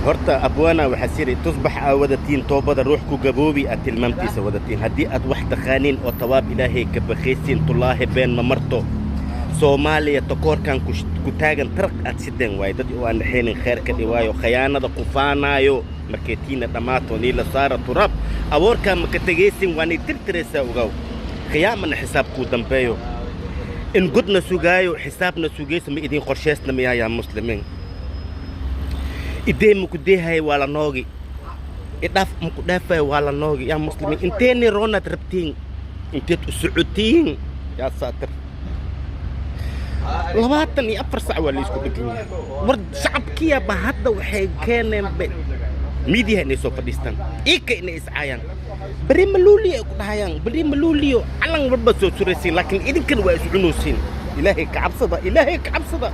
Horta abwaana waxaa siri tusbax aa wadatiin, toobada ruux ku gaboobi aad tilmaamtiisa wadatiin. Haddii aad wax taqaaniin oo tawaab Ilaahay ka bakaysiin, tulaahi been ma marto. Soomaaliya takoorkan ku taagan taraq aad sideen waayo, dad oo aan dhaxaynin kheerka dhiwaayo, khayaanada ku faanaayo. Markay tiina dhammaato, niila saara turaab, awoorkaa maka tegaysin, waanay tirtiraysaa. Ogaw, khiyaamana xisaab kuu dambeeyo, in godna sugaayo, xisaabna sugayso. Ma idin qorshaysna miyaa, yaa muslimiin? Idee maku deehay waa la noogi, idhaaf maku dhaafayo waa la noogi. Yaa muslimiin, inteeni roonaad rabtiin? Inteed u socotiin? Yaa saatir, 24 sac waa laisku dhegan yahay. War shacabkiyaba hadda waxay keeneen miidiyaha inay soo fadhiistaan, ika inay iscaayaan. Beri maluuliyo ay ku dhahayaan, beri maluuliyo calan walba soo suraysiin, laakiin idinkan waa is cunaysiin. Ilaahay ka cabsada, Ilaahay ka cabsada.